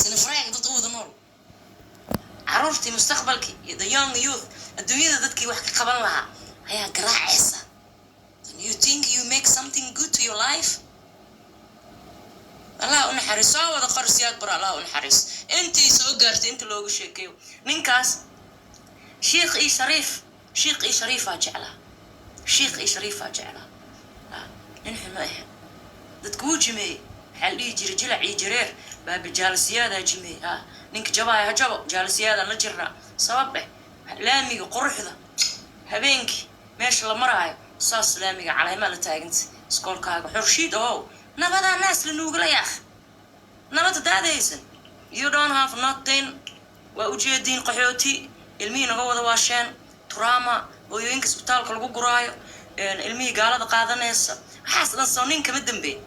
Sinafraaga dad u wada nool, caruurtii mustaqbalkii iyo the young youth, adduunyada dadkii wax ka qaban lahaa ayaa garaacaysa. Then you think you make something good to your life? Allah u naxariis. Soo wada qor Siyaad Bar, Allah u naxariis. Intii soo gaartay, inta looga sheekeeyo ninkaas, shiikh iyo shariif, shiikh iyo shariifaa jeclaa, shiikh iyo shariifaa jeclaa. Ah, nin xun ma ahayn. Dadku wuu jimeeyey. Waxaa la dhihi jiray jilac iyo jareer baaba jaalasiyaadaa jimeeyey. Ah, ninka jabaaya ha jabo, jaalasiyaadaan la jirnaa. Sabab eh, laamiga quruxda habeenkii meesha la maraayo, saas laamiga caleemaa la taaganta, iskoolkaaga xorshiid ohow, nabadaa naas la nuugala yaakh. Nabad hadaad haysan, you don't have nothing. Waa ujeediin, qaxooti ilmihii naga wada waasheen, trauma, hooyooyinka isbitaalka lagu guraayo, ilmihii gaalada qaadanaysa, waxaas dhan soo nin kama dambeey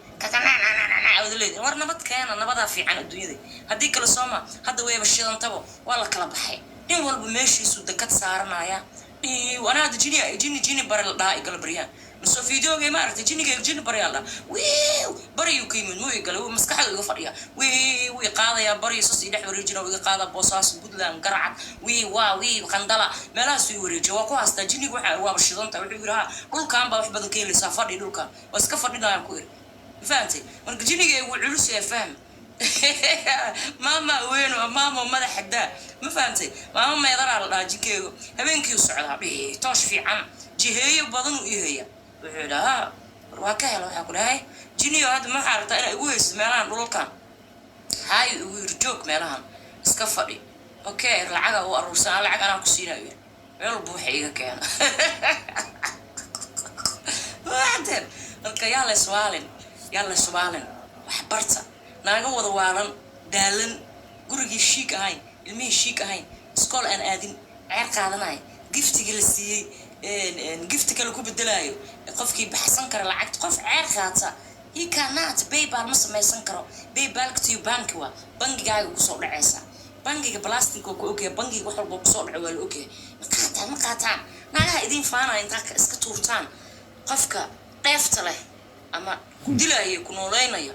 wada leediin. War nabad keena, nabadaa fiican adduunyada. Haddii kale sooma hadda wayba shidantabo, waa la kala baxay, nin walba meeshiisu dakad saaranaya. Dhiiw, anaa hadda jini jini jini bare la dhahaa igala baryaan masoo videogay ma aragtay? Jinigayga jini baryaa la dhahaa. Wiiw, baryuu ka yimid, muu igalay, maskaxda iga fadhiya, wiiw, wii qaadayaa baryo, sas ii dhex wareejina, iga qaadaa Boosaaso, Puntland, Garacad, wii waa wii Qandala, meelahaas ii wareejiya. Waa ku haastaa jiniga. Waxa waaba shidanta. Wuxuu yidhi, ha, dhulkan baa wax badan ka helaysaa, fadhi dhulkan waa iska fadhinayaan ku iri. Ma fahantay? Marka jinigaygu wuu culus yahay, fahm. Maama weyn, maama madaxa daa. Ma fahantay? Maama meedaraa la dhahaa. Jinkeygu habeenkii u socdaa dhihi, toosh fiican jiheeyo badan uu iheeya. Wuxuu dhahaa, war waa ka hela. Waxaa ku dhahay, jiniyo, hadda ma waxaa rabtaa inaa igu haysid meelahan dhulalkan? Haayu igu yiri, joog meelahan iska fadhi. Okay, lacaga u aruursan, lacag anaa ku siinayo yiri. Meel walba waxa iiga keena waaden. Marka yaa la iswaalin, yaa la iswaalin. Wax barta. Naaga wada waalan, daalan, gurigii shiig ahayn, ilmihii shiig ahayn, iskool aan aadin, ceer qaadanaya, giftigii la siiyey gifti kale ku bedelaayo, qofkii baxsan kara lacagta, qof ceer qaata, he cannot PayPal ma samaysan karo. PayPalka to banki waa bangigaaga kusoo dhacaysa. Bangiga plastic waa ku ogyahay, bangiga wax walba kusoo dhaco waa la ogyahay. Ma qaataan, ma qaataan. Naagaha idiin faanaya intaa iska tuurtaan qofka dheefta leh ama ku dilaya, ku nooleynaya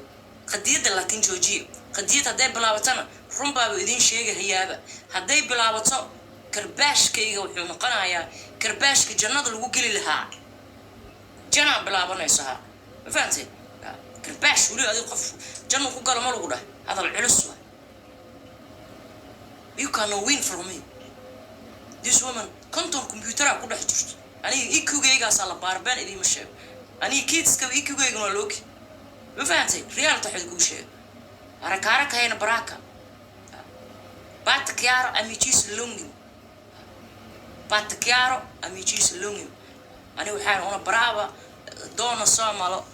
qadiyadda. Laakiin joojiya qadiyad. Hadday bilaabatana run baaba idiin sheegahayaaba. Hadday bilaabato, karbaashkayga wuxuu noqonayaa karbaashka jannada lagu geli lahaa. Janaa bilaabanayso. Ha, ma fahamtay? Karbaash weli adig qof jannu ku galo ma lagu dhah. Hadal culus wa. You cannot win from me. This woman 50 computeraa ku dhex jirto. Aniga IQ-gaygaasaa la baarbeen, idiima sheego. Aniga kiidska IQ-gaygana waa looki. Ma fahantay? Realta waxaad kuu sheega. Haraka haraka hayna baraka. Bata chiaro, amicis longim. Bata chiaro, amicis longim. Ani waxaan una brava doona soomalo.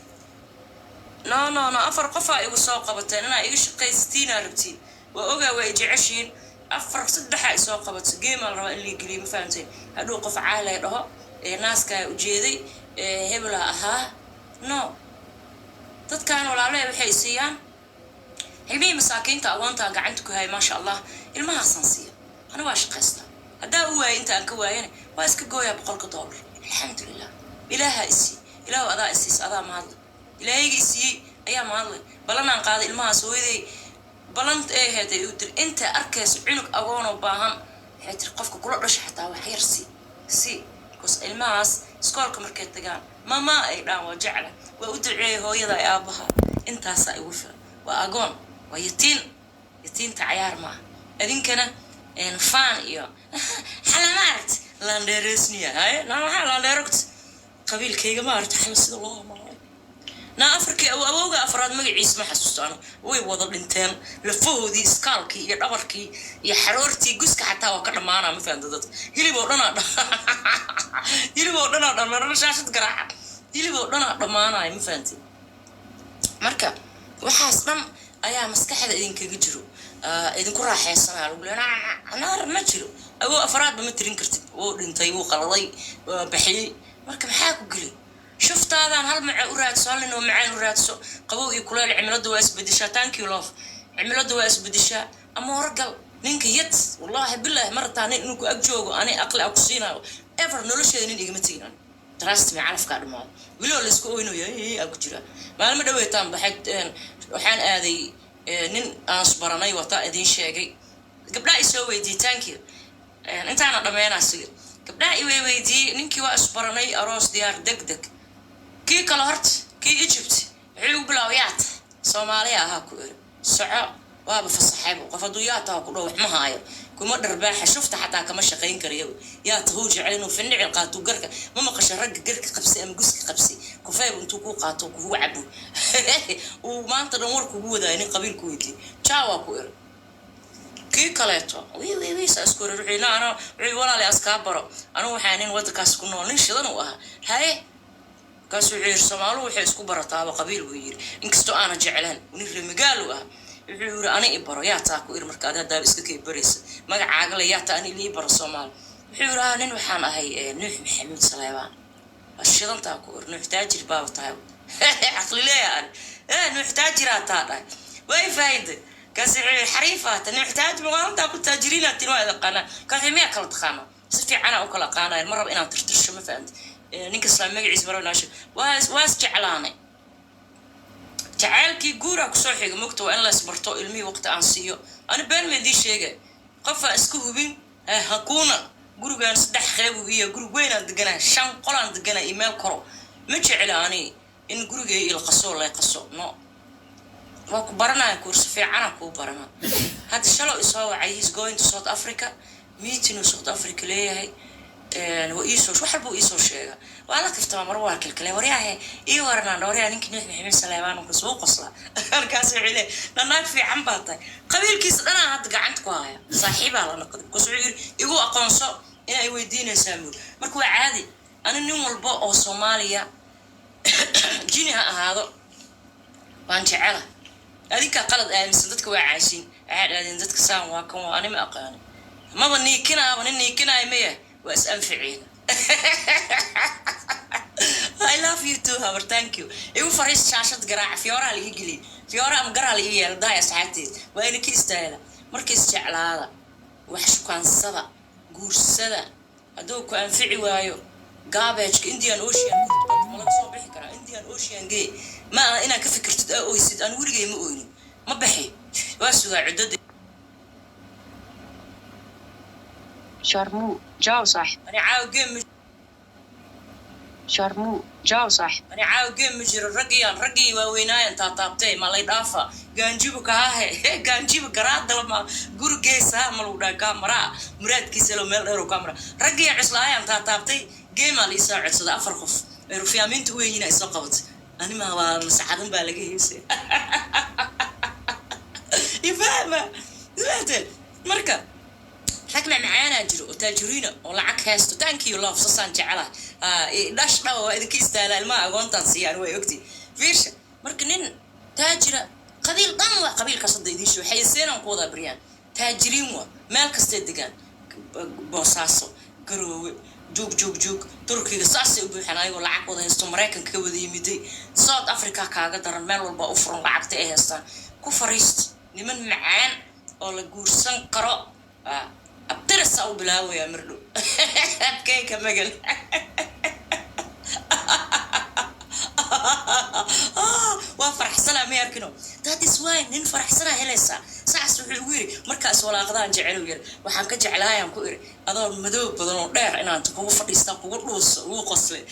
No, no, no. Afar qofaa igu soo qabateen inaa iga shaqaysatiinaa rabtiin. Waa ogaa, waa i jeceshiin. Afar, saddexaa isoo qabato, geemaa la rabaa in lii geliyo. Ma fahamteen? Hadhuu qof caalay dhaho ee naaskaa ujeeday ee hebela ahaa. No, dadkan walaalahe waxay siiyaan ilmihii masaakiinta, agoontaa gacanta ku hayay. Maasha Allah, ilmahaasaan siiya. Ana waa shaqaystaa. Haddaa u waayay, inta aan ka waayana waa iska gooyaa $100. Alxamdulilah, ilaaha isii, ilaahu adaa isiis, adaa mahadle. Ilaahayga isiiyey ayaa mahadle. Balanaan qaaday ilmahaas. Hooyaday balan ee ahayd ay u tiri, inta arkayso cunug agoonoo baahan, waxay tiri, qofka kula dhasha xataa wax yar sii si, because ilmahaas iskoolka markay tagaan mama ay dhahan, waa jecla, waa u duceeyay hooyada ay aabaha. Intaasaa igu filan. Waa agoon, waa yatiin. Yatiinta cayaar maaha. Adinkana faan iyo xala maaragt landheeresniya haye naa maxaa landheerogta qabiilkayga maaragta xala sida loo amaayo naa. Afarkii awowga afraad magaciisa ma xasuusto ano. Way wada dhinteen, lafahoodii, iskaalkii iyo dhabarkii iyo xaroortii, guska xataa waa ka dhammaanaa. Ma fahamta? Dadka hilib oo dhanaa, hilib oo dhanaa dhammaanana, shaashad garaaca, hilib oo dhanaa dhammaanaya. Ma fahamtay? Marka waxaas dhan ayaa maskaxda idinkaga jiro. Idinku raaxaysanaya lagu leeya. Naar ma jiro. Awow afraadba ma tirin kartid. Wuu dhintay, wuu qaladay, waa baxiyey. Marka maxaa ku geli? Shuftaadaan hal maca u raadso, hal nin oo macaan u raadso. Qabow iyo kuleel, cimiladu waa isbedeshaa. Thank you, love. Cimiladu waa isbedeshaa. Ama horgal ninka yad, wallaahi bilaahi, ma rabtaa nin inuu ku ag joogo? Ani aqli a ku siinayo. Ever nolosheeda nin igama tegin ani. Trust me. Calafkaa dhamaado, weli oo laisku oynayo aa ku jira. Maalmo dhaweetaan baxay, waxaan aaday Nin aan isbaranay wataa idiin sheegay. Gabdhaha isoo weydiiyey, thank you. Intaana dhammeynaa siga gabdhaha i weydiiyey. Ninkii waa isbaranay, aroos diyaar, deg deg. Kii kale horta, kii Egypt, wuxuu igu bilaabay, "Yaata Soomaaliya ahaa?" Ku iri, "Soco." Waaba fasaxayba. Qof hadduu "Yaata" ku dhaho, wax ma haayo, kuma dharbaaxa shufta, xataa kama shaqayn karayo. Yaata huu jecel inuu findhicil qaato garka. Ma maqasha ragga garka qabsi ama guska qabsi? Kufeeb intuu kuu qaato, kugu cabo, uu maanta dhan war kugu wadaayo. Nin qabiil ku weydiiyey, jaa ku iri. Kii kaleeto wii wii wii saa isku iri. Wuxuu yidhi, "Ana," wuxuu, "walaali askaa baro, anigu waxaa nin waddankaas ku nool, nin shidan uu ahaa." Haye, markaasu wuxuu yidhi, "Soomaalidu waxay isku barataaba qabiil," buu yidhi, inkastoo aanan jeclaan. Nin reer ahaa. Wuxuu yidhi, "Ani i baro." "Yaa taa?" ku iri. "Marka adi haddaaba iska kay baraysa magacaaga le, yaa taa? Ani ii baro Soomaali." Wuxuu yidhi, "Nin waxaan ahay Nuux Maxamuud Saleebaan." "Waa shidantaa," ku iri. "Nuux taajir baaba tahay, caqlileeya ani Nuux taajiraa taa," dhahay. Way faahintay. Kaasi wuxuu yidhi, "Xariifaata Nuux taajir maalintaa ku taajiriinaa tin, waa aqaanaa." Kaasi miyaa kala taqaana? Si fiicana u kala aqaanaya. Ma rabo inaan tirtirsho, ma fahamtay? Ninka islaam magaciisa ma rabo inaan sheego. Waa is jeclaanay. Jacaylkii guuraa kusoo xiga. Mogta waa in la isbarto, ilmihii waqti aan siiyo. Ani been ma idiin sheegay? Qofaa iska hubin hakuuna. Gurigaan saddex qeyb uu iya, guri weynaan deganaa, shan qolaan deganaa iyo meel koro. Ma jecla ani in gurigay ilqaso, lay qaso. No, waa ku baranaya, kuursi fiicana kuu barana. Hadda shalow isoo wacay. He's going to South Africa, meeting uu South Africa leeyahay. Waa iisoo, wax walbuu iisoo sheega. Waa la kaftamaa, mar waa kilkile, "Waryaahe, ii waranaan." "Waryaa, ninkii Nuux Maxamed Saleebaan." Markaas wuu qoslaa. Markaas wuxuu leeyahay, "Nanaag fiican baa tahay." Qabiilkiisa dhanaa hadda gacanta ku haya, saaxiibaa la noqday. Markaas wuxuu yidhi, "Igu aqoonso inay weydiinaysaa muur." Marka waa caadi. Ani nin walba oo Soomaaliya, jini ha ahaado, waan jecela. Adinkaa qalad aaminsan. Dadka waa caashin, waxaa dhahdeen dadka saan waa kan waa. Ani ma aqaani, maba niikinaaba. Nin niikinaayo maya, waa is anficiina. I love you too, habar, thank you. Igu fariis, shaashad garaaca, fiyooraha la ii geliyay, fiyoora ama garaa la ii yeela dahay. Asxaabteed waa ina ka istaagla. Marka isjeclaada, wax shukaansada, guursada. Hadduu ku anfici waayo, garbageka Indian Ocean ma laga soo bixi karaa? Indian Ocean gee. Ma aha inaad ka fikirtid aa oysid. Aan weligay ma oynin, ma baxi, waa sugaa ciddada. Sharmu, jaaw saaxib. Ani caawa game ma Sharmu, jaaw saaxib. Ani caawa game ma jiro. Raggiyaan, raggii waaweynaayan taataabtay, ma lay dhaafa? Gaanjibo kahaahe, gaanjibo garaadala, ma gurigeesa ma lagu dhaha kaamaraa muraadkiisa lo meel dheer kaamara. Raggiyaan cuslaayaan taataabtay. Gameaa la isoo codsaday, afar qof ay rufyaamiinta u weynyiin ay soo qabatay. Anima waa masaxadan baa laga heesay, ifahma isfahanteen? Marka rag macmacaanaa jiro oo taajiriina oo lacag haysto. Thank you, love, sasaan jecelahay. Dhash dhawa waa idinka istaalaa. Ilmaha agoontaan siiyaan, way ogtii. Fiirsha, marka nin taajira, qabiil dhan waa qabiilkaas hadda idiin sheego, xayaseenaan ku wadaa baryaan. Taajiriin waa, meel kastay degaan, Boosaaso, Garoowe, joog joog joog, Turkiga saasay u buuxaan ayagoo lacag wada haysto. Maraykanka ka wada yimiday, South Africa kaaga daran, meel walba u furan, lacagta ay haystaan. Ku fariist niman macaan oo la guursan karo. Abtirasa u bilaabaya mardhow abkeyka magal. Waa faraxsanaa, may arkino? That is why nin faraxsanaa helaysaa. Saas wuxuu igu yiri, "Markaas walaaqdaan jecel yiri, waxaan ka jeclaayaan," ku iri, "adoo madow badan oo dheer inaan kugu fadhiistaan, kugu dhuuso." Ugu qoslay.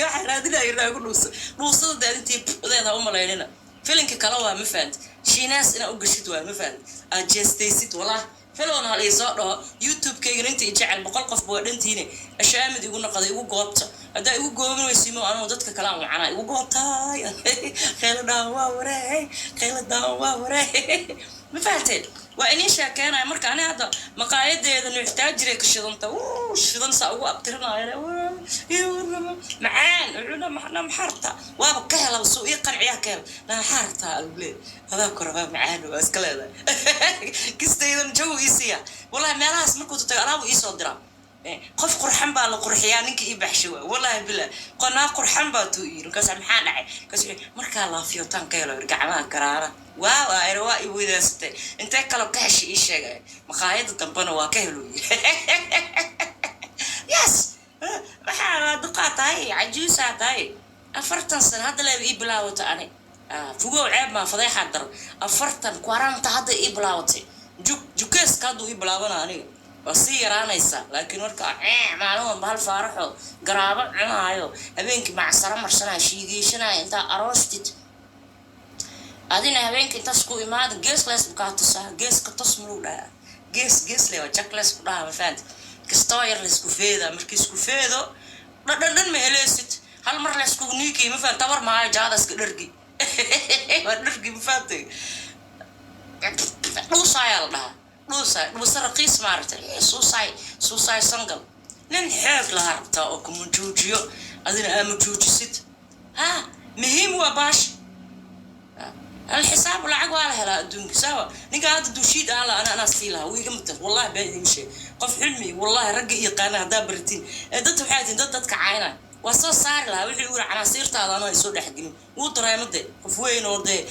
Waxaan raadinaya inaan ku dhuuso. Dhuusada daadintii deeda u malaynina, filinka kale waa, ma fahanti? Shiinaas inaa u gashid waa, ma fahanti? Aad jeestaysid walah felowna hal iisoo dhaho. YouTube-kaygan inta i jecel 100 qof waa dhantiine. Ashaamid igu noqday, igu goobta. Haddaa igu goobin weysimo, anuu dadka kale aan wacanaa igu goobtaay. Khayladhaan waa wareey, khayladhaan waa wareey, ma fahanteen? Waa iniin sheekeenaya. Marka ani hadda maqaayadeeda nuuxtaajiray ka shidanta, wuu shidan, saa ugu abtirinaayo macaan. Wuxuuna maxna maxarta waaba ka helaba, suu ii qanciyaa ka hela. Maxaa rabtaa algle adaa ku rabaa macaan, waa iska leedahay kistaydan jawi ii siiya. Wallahi meelahaas markuu tago alaabu iisoo diraa. Qof qurxan baa la qurxiyaa, ninka ii baxshay waa, wallahi bila qonaa qurxan baa tuu yiri. Markaas maxaa dhacay? Markaas markaa laafiyotaan ka helo gacmaha garaara, waaw ayra waa i weydaasatay. Intee kaloo ka heshay ii sheegay. Maqaayada dambena waa ka helo yiri. Yes, waxaa duqaa tahay, cajuusaa tahay, 40 sano hadda leeba ii bilaawata ani. Fugow ceeb maa, fadeexaa daran. 40 quaranta hadda ii bilaabatay. Jug jukeeska hadduu ii bilaabana aniga waa sii yaraanaysaa, laakiin marka maalin walba hal faaraxo garaabo cunaayo, habeenkii macsaro marsanayo, shiigeysanayo, intaa aroostid adina habeenka intaas ku imaada, gees lees kaa tusaa, geeska tus maluu dhahaa, gees gees le waa jak lees ku dhahaa. Ma fahanti? Kastoo yar laysku feedaa, markii isku feedo dhadhan dhan ma heleysid. Hal mar laysku niikay, ma fahan? Tabar maayo, jaada iska dhargi, waa dhargi, ma fahantay? Dhuusaayaa la dhahaa, dhuusaay, dhuusa raqiis maaragtay, suusaay, suusaay sangal. Nin xoog lahaa rabtaa oo kuma juujiyo, adina aama juujisid. Ha, muhiim waa baash alxisaab. Lacag waa la helaa adduunka sawa. Ninka hadda dushiid aan la ana anaa sii lahaa, wiiga mata. Wallahi been idin sheeg, qof xilmi, wallahi ragga yaqaana haddaa baratiin ee dadka waxay tihiin dad dadka caynaya, waa soo saari lahaa. Wuxuu yiri canaasiirtaada anoo ay soo dhexgelin, wuu dareemo de qof weyn oo dee.